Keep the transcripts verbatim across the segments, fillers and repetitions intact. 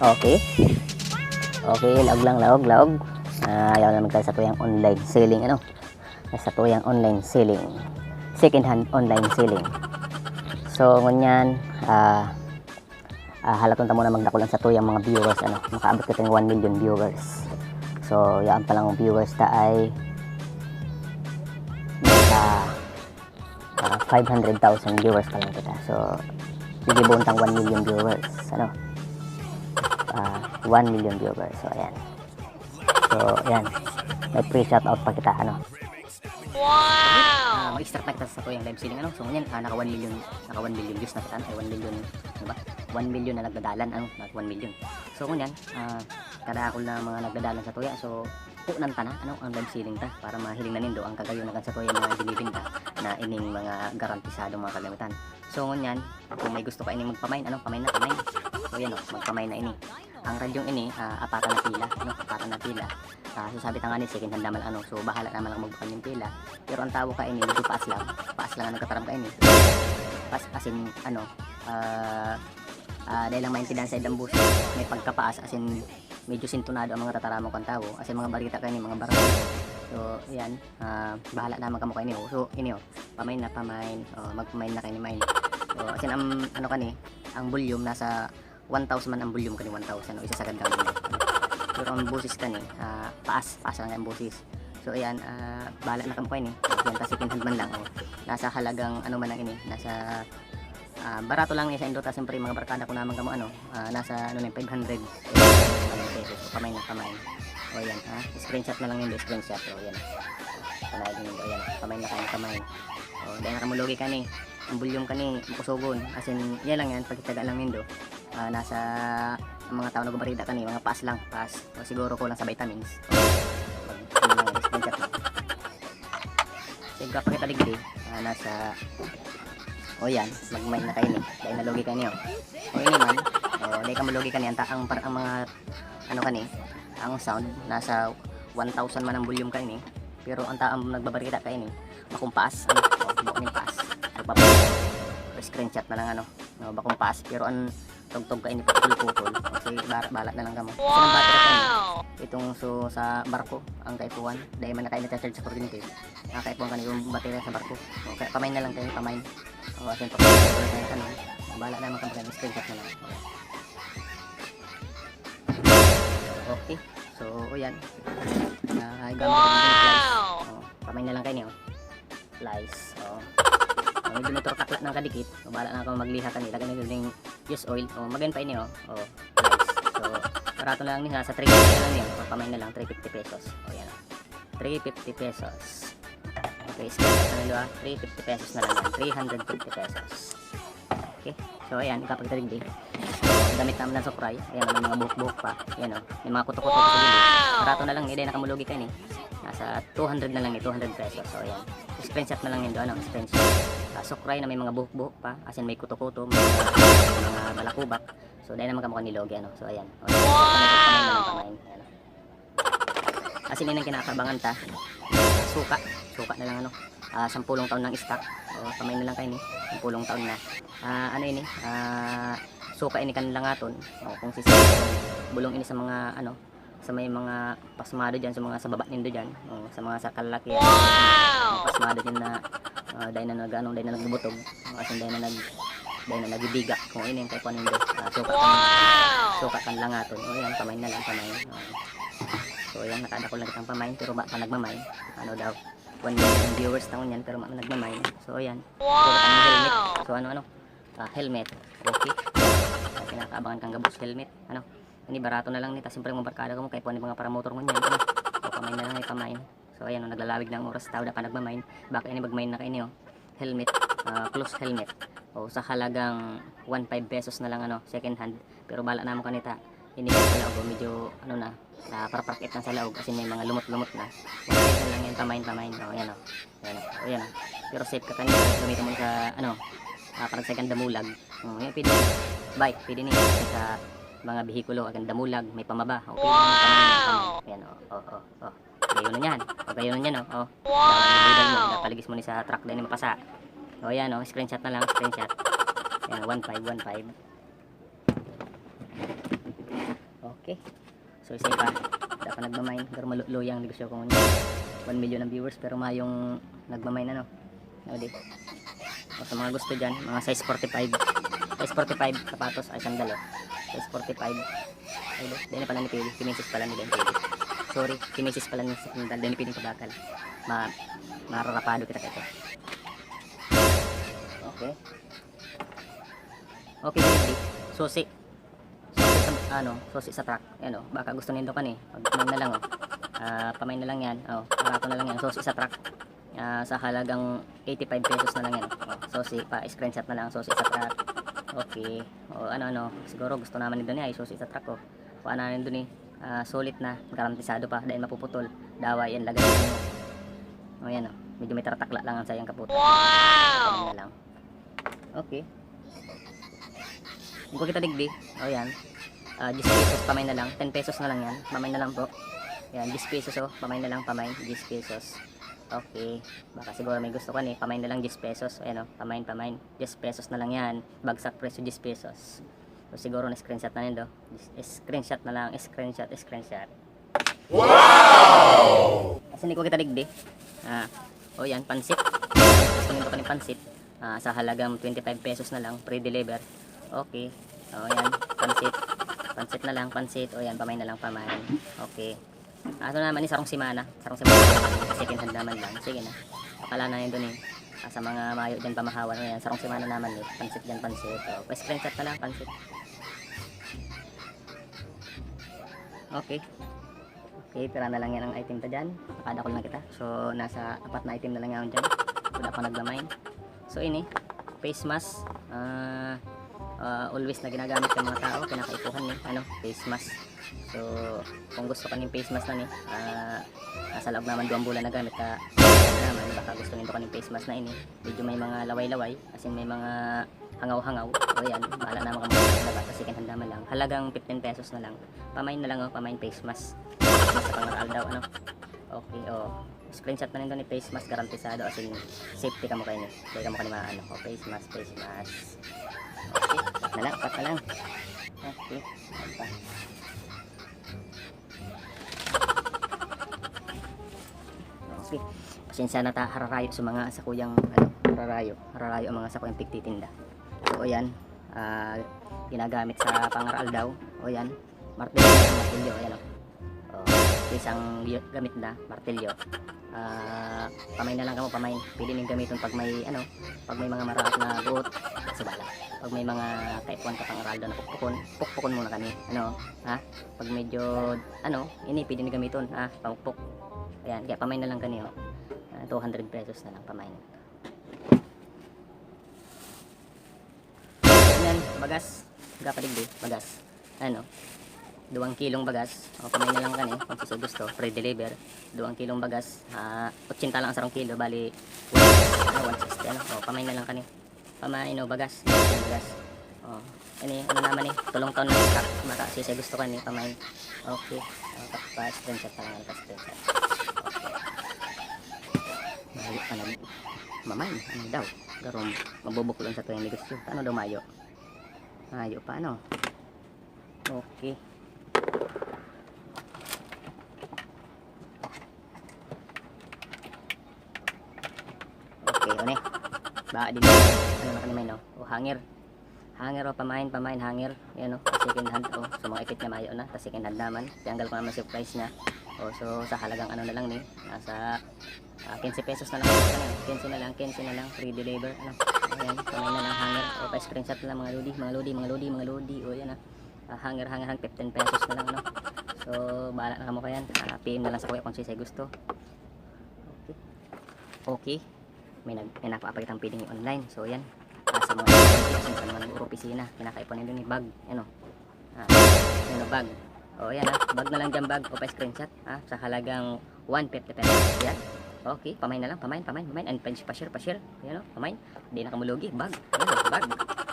Okay. Okay, laog lang, laog, laog. Ah, yaon naman tayo sa tuyang online selling, ano? Sa tuyang online selling. Second hand online selling. So, ngunyan, ah, ah, halaton ta muna magdakul ang sa tuyang mga viewers, ano? Makaabot ka ng one million viewers. So, yaon pa lang viewers ta ay nasa ah, five hundred thousand viewers pa lang kita. So, gigibohon tang one million viewers, ano? Ah, one million viewers. So, ayan. So, ayan. May free shoutout pa kita, ano? Ah, mag-start na kita sa tuyang live selling, ano? So, ngunyan, ah, naka one million, naka one million views na kita, ay one million, ano ba? One million na nagdadalan, ano? Naka one million. So, ngunyan, ah, kadakul na mga nagdadalan sa tuya. So, punan ta na, ano, ang live selling ta para mahiling na nindo ang kagayon na kan sa tuya mga binibinta na ining mga garantisadong mga kagamitan. So, ngunyan, kung may gusto ka ining magpamain, ano, pamain na, pamain. So, yan, oh, magpamain na ini. Ang radyong ini, ah, apatan na pila, ano, apatan na pila. Ah, so, sabi ta nga ni, second hand naman, ano, so, bahala naman lang magbukan yung pila. Pero ang tawo ka ini, medyo paas lang. Paas lang ang nagkataram ka ini. Paas, as in, ano, ah, ah, dahil lang maintindihan sa idang boses, may pagkapaas, as in, medyo sintonado ang mga tataramon kan tawo, as in, mga barita ka ini, mga barako. So, yan, ah, bahala naman kamo kayo niyo. So, ini, oh, pamain na, pamain. Oh, magpamain na kayo ni main. So, as in, ang, ano ka ni, ang volume nasa one thousand man ang volume kani, one thousand, o isa sagad lang. Pero ang boses kani, ah, paas, paas lang ang boses. So, ayan, ah, bahala na kamo kayo ni. Yan, ta second hand man lang, oh. Nasa halagang, ano man lang ini, nasa, ah, barato lang niya sa indo, ta siyempre, mga barkada ko naman kamo, ano, ah, nasa, ano na yun, five hundred pesos. So, kamay na kamay. O, yan, ha? Screenshot na lang yun, screenshot. O, yan. Kamay din yun, o, yan. Kamay na kamay, kamay. O, dahil nakamulugi ka ni. Ang bulyong ka ni, makusogon. As in, yan lang yan, pagkitaga lang nindo. Ah, nasa, ang mga tao nagbabarida ka ni, mga paas lang, paas. O, siguro kulang sa vitamins. Pag, ano lang, screenshot lang. Sige, pakita digdi. Ah, nasa, o yan, magmay na kayo ni. Dahil nalugi kayo niyo. O ini man, o, dahil ka malugi ka ni, ang, ta- ang, par- ang mga, ano ka ni, ang sound, nasa one thousand man ang volume ka ini. Pero ang taong nagbabarita ka ini, bakong paas, ano, o, bakong paas. So, papakita ko. Screenshot na lang, ano, no, bakong paas. Pero ang tugtog ka ini, putol-putol. Kasi bar- balat na lang kamo. Kasi ang battery ka ini, itong so, sa barko, ang kaipuhan. Dahil man na kayo nagcha-charge sa kuryente. Ang kaipuhan ka na yung battery sa barko. O, kaya pamain na lang kayo, pamain. O, kasi pag ano, bahala naman kamo kayo, screenshot na lang. Okay. So, o yan. Na, ay, gamit ko yung plies. O, kamay na lang kayo niyo. Plies. O. O, medyo may turkakla ng kadikit. O, bahala na ako magliha kanila. Ganun yung use oil. O, magayon pa ini, o. O, plies. So, barato na lang niya. Sa three fifty na lang yan. O, kamay na lang, three fifty pesos. O, yan. Three fifty pesos. Okay, screenshot na nila. Three fifty pesos na lang yan. Three hundred fifty pesos. Okay. So, ayan, ikapagtarig di. So, gamit naman ng sukray. Ayan, may mga buhok-buhok pa. Ayan, o. May mga kuto-kuto pa sa gilid. Barato na lang, hindi nakamulugi ka ni. Nasa two hundred na lang ni, two hundred pesos. So, ayan. Screenshot na lang yun doon, ano, screenshot. Ah, sukray na may mga buhok-buhok pa. As in, may kuto-kuto, may mga, mga balakubak. So, dahil naman kamo kanilogi, ano. So, ayan. O, screenshot na lang, kamay na lang, kamay. Ayan, o. As in, yan ang kinakabangan ta. Suka. Suka na lang, ano. Ah, sampulong taon ng stock. O, kamay na lang kayo ni. Sampulong taon na. Ah, ano ini? Ah, suka ini kan langaton. O, kung sisipon, bulong ini sa mga, ano, sa may mga pasmado dyan, sa mga sa baba nindo dyan. O, sa mga sa kalalakihan. Mga pasmado dyan na, ah, dahil na nag-, ano, dahil na nagbubutog. O, as in, dahil na nag-, dahil na nagbibiga. Kung ano yung kaipuhan nindo. Ah, suka kan, suka kan langaton. O, yan, kamay na lang, kamay. O. So, ayan, nakadakol na kitang pamain, pero ba pa nagmamain. Ano daw, one million viewers na ngunyan, pero ma nagmamain. So, ayan. Wow! So, ang helmet. So, ano, ano? Ah, helmet. Okay. Ang kinakaabangan kang gabos helmet. Ano? Ini barato na lang ni, ta siyempre, mga barkada ko mo, kaya po ni mga paramotor ngunyan. Ano? So, pamain na lang ni pamain. So, ayan, oh, naglalawig na ang oras, tao na pa nagmamain. Baka ini magmain na kayo niyo. Helmet, ah, close helmet. O, sa halagang one five pesos na lang, ano, second hand. Pero bala naman kanita, ini sa laog, medyo, ano na, ah, paraprakit na sa laog, kasi may mga lumot-lumot na. Yan lang yan, pamain-pamain. O, yan, o. Yan, o. O, yan, o. Pero safe ka kanina, gamitin mo sa, ano, ah, parang sa damulag. O, yan, pwede. Bike, pwede niya sa mga behikulo, ang damulag, may pamaba. O, pwede naman pamain, pamain. Yan, o, o, o, o. Gayon na yan. O, gayon na yan, o. O. Wow! Budal mo, paligis mo ni sa truck din, mapasa. O, yan, o. Screenshot na lang, screenshot. Yan, one five, one five. Okay. So, isa pa. Dapat nagmamine. Pero maluluyang negosyo ko ngunyan. One million ang viewers, pero mayong nagmamine, ano. Ano di? O, sa mga gusto dyan, mga size forty-five. Size forty-five, sapatos, ay, sandal, oh. Size forty-five. Ay, di, di na pala ni Pili. Kimisis pala ni Pili. Sorry, kimisis pala ni sandal. Di ni Pili pabakal. Ma, mararapado kita kaya. Okay. Okay, baby. Susi. Susi sa, ano, susi sa truck. Ayan, oh. Baka gusto nindo kani. Pag-, pamain na lang, oh. Ah, pamain na lang yan. Oh, barato na lang yan. Susi sa truck. Ah, sa halagang eighty-five pesos na lang yan, oh. Oh, susi pa, screenshot na lang, susi sa truck. Okay. O, ano, ano. Siguro gusto naman nindo niya, ay susi sa truck, oh. Kuha na nindo ni, ah, sulit na, garantisado pa, dahil mapuputol. Dawa yan, lagay mo. O, yan, oh. Medyo may taratakla lang ang sayang kapot. Wow! Pamain na lang. Okay. Kung kita digdi, o yan. Ah, diyes pesos, pamain na lang. Ten pesos na lang yan. Pamain na lang po. Yan, diyes pesos, oh. Pamain na lang, pamain. Diyes pesos. Okay. Baka siguro may gusto ka ni, pamain na lang, diyes pesos. Ayan, oh. Pamain, pamain. Diyes pesos na lang yan. Bagsak presyo, diyes pesos. So, siguro na-screenshot na nindo. Screenshot na lang. Screenshot, screenshot. Wow! Kasi hindi ko kita digdi. Ah, o yan, pansit. Gusto nindo pa ng pansit. Ah, sa halagang twenty-five pesos na lang, free deliver. Okay. O yan, pansit. Pansit na lang, pansit. O yan, pamain na lang, pamain. Okay. Ato naman ni sarong semana. Sarong semana. Second hand naman lang. Sige na. Pakala na yun dun eh. Ah, sa mga mayo dyan pamahawan. O yan, sarong semana naman eh. Pansit dyan, pansit. O, pa-screenshot na lang, pansit. Okay. Okay, pira na lang yan ang item ta dyan. Nakadakol na kita. So, nasa apat na item na lang yan dyan. Wala pa nagmamine. So, ini, face mask. Ah, ah, always na ginagamit ng mga tao. Kinakaipuhan ni, ano, face mask. So, kung gusto ka ng face mask na ni, ah, nasa loob naman duwang bulan na gamit ka naman, baka gusto nindo ka ng face mask na ini. Medyo may mga laway-laway, as in may mga hangaw-hangaw. O yan, bahala naman kamo sa laba, sa second hand naman lang. Halagang fifteen pesos na lang. Pamain na lang, oh, pamain face mask. Face mask sa pangaraldaw, ano? Okay, oh. Screenshot na nindo ni face mask, garantisado, as in, safety kamo kayo ni. Kaya kamo kayo maano, oh, face mask, face mask. Okay, apat na lang, apat na lang. Okay, apat pa. Okay. Pasensya na ta, hararayo sa mga sakuyang, ano, hararayo. Hararayo ang mga sakuyang pigtitinda. So, o yan, ah, ginagamit sa pangaraaldaw. O yan, martilyo, martilyo, ayan o. O, isang gi-, gamit na, martilyo. Ah, pamain na lang kamo, pamain. Pwede ning gamiton pag may, ano, pag may mga maraot na buot, subala. Pag may mga kaipuhan ka pangaraaldaw na pukpukon, pukpukon muna kani. Ano, ha? Pag medyo, ano, ini pwede na gamiton, ah, pamukpok. Ayan, kaya pamain na lang kani, oh. Ah, two hundred pesos na lang, pamain. Yan, bagas. Gapadigdi, bagas. Ano? Duwang kilong bagas. O, pamain na lang kani, kung sisay gusto, free deliver. Duwang kilong bagas, ah, ochenta lang ang sarong kilo, bali, ano, one sixty, ano? O, pamain na lang kani. Pamain o bagas, bagas. O, ini, ano naman eh, tulong taon na stock. Mata, sisay gusto ka ni, pamain. Okay. O, pa, pa-screenshot pa lang, pa-screenshot. Okay. Mayo pa na, mamain, ano daw? Garong mabubuklon sa tuwing negosyo. Ano daw mayo? Mayo pa, ano? Okay. Okay, o ni. Ba, di na. Ano na kani may, no? O, hanger. Hanger, o, pamain, pamain, hanger. Ayan, o, second hand, o. So, mga ipit niya, mayo na. Ta second hand naman. Tiyanggal ko naman si price niya. O, so, sa halagang ano na lang ni. Nasa, ah, quince pesos na lang. Ano, quince na lang, quince na lang. Free deliver, ano. Ayan, pamain na lang, hanger. O, pa-screenshot na lang, mga lodi, mga lodi, mga lodi, mga lodi. O, yan, ah. Ah, hanger, hanger, hanger, fifteen pesos na lang, ano. So, bahala na kamo kayan. Ah, P M na lang sa kuya kung sisay gusto. Okay. Okay. May nag-, may napapakitang pwedeng i-online. So, yan. Ah, sa mga estudyante, sa mga nag-opisina, kinakaipon nila ni bag. Ano? Ah, ano, bag. O, yan, ah. Bag na lang dyan, bag. O, pa-screenshot, ah, sa halagang one fifty pesos. Yan. Okay, pamain na lang, pamain, pamain, pamain. And pa-share, pa-share. Yan, o, pamain. Di na kamo lugi. Bag. Yan, o, bag.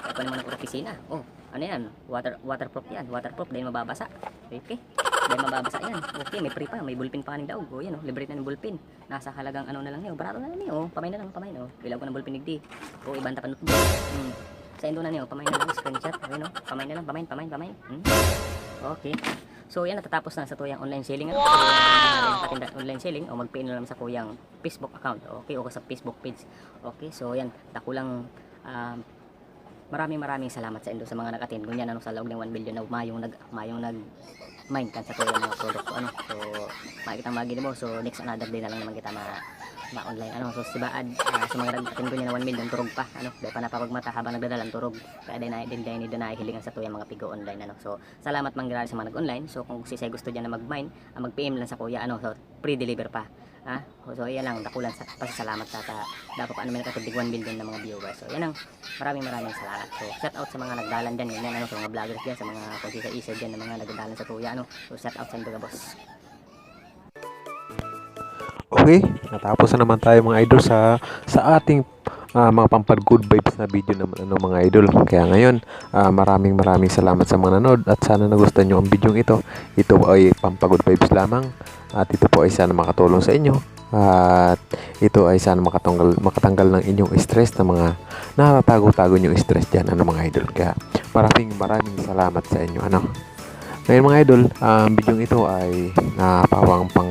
Kaya pa naman ang opisina. O, ano yan? Water, waterproof yan. Waterproof, dahil mababasa. Okay. Dahil mababasa yan. Okay, may free pa. May ballpen pa kaning daog. O, yan, o. Libre na ng ballpen. Nasa halagang ano na lang niyo. Barato na lang niyo. Pamain na lang, pamain, o. Ilaw ko ng ballpen digdi. O, ibanta pa notebook. Hmm. Sa indo na niyo, pamain na lang, screenshot. Ayun, o. Pamain na lang, pamain, pamain, pamain. Hmm. Okay. So yan, natatapos na sa tuyang online selling, ano? So, yan, katinda online selling, o mag-P M na lang sa kuyang Facebook account, okay, o sa Facebook page. Okay, so yan, dakulang, ah, maraming, maraming salamat sa indo sa mga nag-attend ngunyan, ano, sa laog ning one million na mayong nag-, mayong nag-mind kan sa tuyang mga produkto, ano. So, makikita magi mo, so next another day na lang naman kita ma-, ma-online, ano. So, si Baad, ah, sa mga nag-attend ngunyan na one million, turog pa, ano, dai pa napapagmata habang nagdadalan, turog. Kaya dai na, dai, dai, dai nahihilingan sa tuyang mga pigo online, ano. So, salamat man grabe sa mga nag-online. So, kung si gusto dyan na mag-mine, ah, mag-P M lang sa kuya, ano, so, free deliver pa. Ha? So, yan lang, dakulan sa pasasalamat, tata. Dapat pa ano may nakatindig one million na mga viewers. So, yan lang. Maraming, maraming salamat. So, shout out sa mga nagdalan dyan, ganyan, ano, sa mga vloggers dyan, sa mga kung isa-isa dyan na mga nagdalan sa tuya, ano. So, shout out sa inyo, boss. Okay, natapos na naman tayo, mga idol, sa sa ating ah, mga pampag-good vibes na video naman, ano, mga idol. Kaya ngayon, ah, maraming maraming salamat sa mga nanood at sana nagustuhan nyo ang video ito. Ito ay pampag-good vibes lamang at ito po ay sana makatulong sa inyo. At ito ay sana makatanggal, makatanggal ng inyong stress na mga nakatago-tago yung stress dyan, ano, mga idol. Kaya maraming maraming salamat sa inyo, ano. Ngayon, mga idol, ang video ito ay napawang pang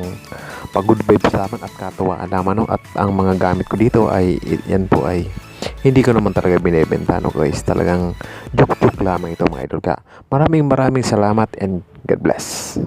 pag-good vibes lamang at katuwaan lamang, no? At ang mga gamit ko dito ay, yan po ay hindi ko naman talaga binebenta, no, guys. Talagang joke-joke lamang ito, mga idol. Kaya maraming maraming salamat and God bless.